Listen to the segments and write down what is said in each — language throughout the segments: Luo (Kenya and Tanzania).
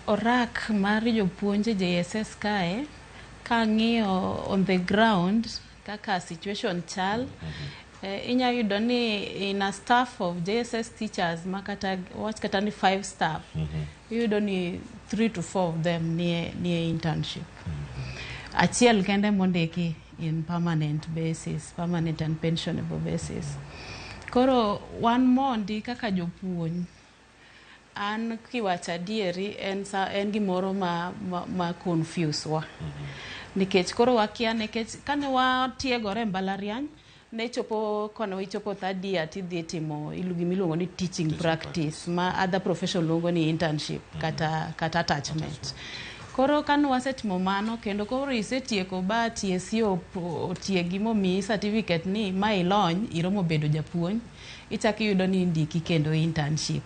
Orak mar jopuonj e JSS kae, kang'iyo on the ground kaka situation chal, inya yudo ni in a staff of JSS teachers ma kata wach kata ni five staff, iyudo ni three to four of them nie internship. Achiel kende mondiki in permanent basis, permanent and pensionable basis. Koro wan mondi kaka jopuonj, an kiwacho adieri en, sa, en gimoro ma confuse wa nikech koro wakia, nikech kane watiegore e mbalariany ne chopo kane ichopo third year tidhi timo gimiluongo ni teaching practice, ma other profession luongo ni internship kata attachment. Koro kane wasetimo mano kendo koro isetieko ba TSC otiegi momiyi certificate ni ma ilony iromo bedo japuonj, ichako iyudo ni indiki kendo internship.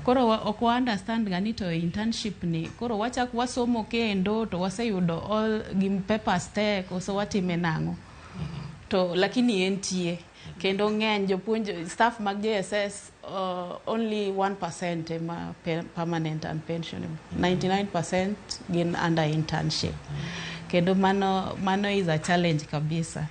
Koro ok wa understand ga ni to internship ni koro wachak wasomo kendo to waseyudo all gim papers te, koso watime nang'o? To lakini entie kendo ng'eny jopuonj, staff mag JSS, only 1% ema permanent and pensionable, 99% gin under internship. Kendo mano is a challenge kabisa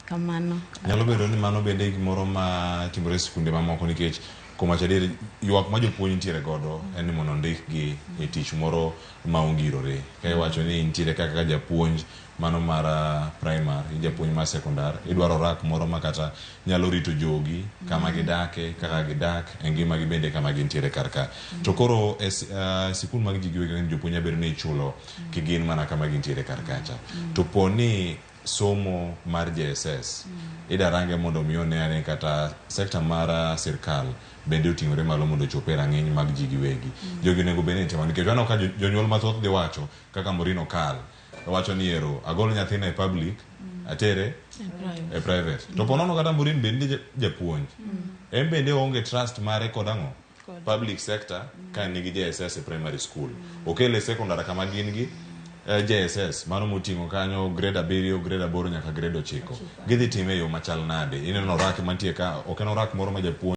kamano. Nyalo bedo ni mano bende gimoro ma timore e skunde mamoko, nikech kuom wacho adier, ywak ma jopuonj nitiere godo en ni mondo ondikgi e tich moro ma ongirore. Ka iwacho ni nitiere kaka japuonj mano mar primary, japuonj mar secondary, idwaro rak moro ma kata nyalo rito jogi kama gidake, kaka gidak e ngimagi, bende kama gintiere kar ka. To koro e sikul mag ji giwegi jopuonj bedo ni ichulo kigin mana kama gintiere kar kacha. To po ni somo mar JSS idarange mondo mi one ane kata sekta mar sirkal bende oting'ore malo mondo ochop e rang'iny mag ji giwegi. Jogi onego bed ni timo, nikech waneno ka jonyuol mathoth dhi wacho kaka Morino Kal wacho ni ero agol nyathina e public atere e private. To ponono kata Morin bende japuonj, en bende oonge trust mare kod ang'o public sector ka nigi JSS e primary school, okele secondary kama gin gi JSS mano moting'o kanyo grade 7, grade 8 nyaka grade 9, gidhi time e yo machal nade? Ineno orak mantie ka ok en orak moro ma japuonj.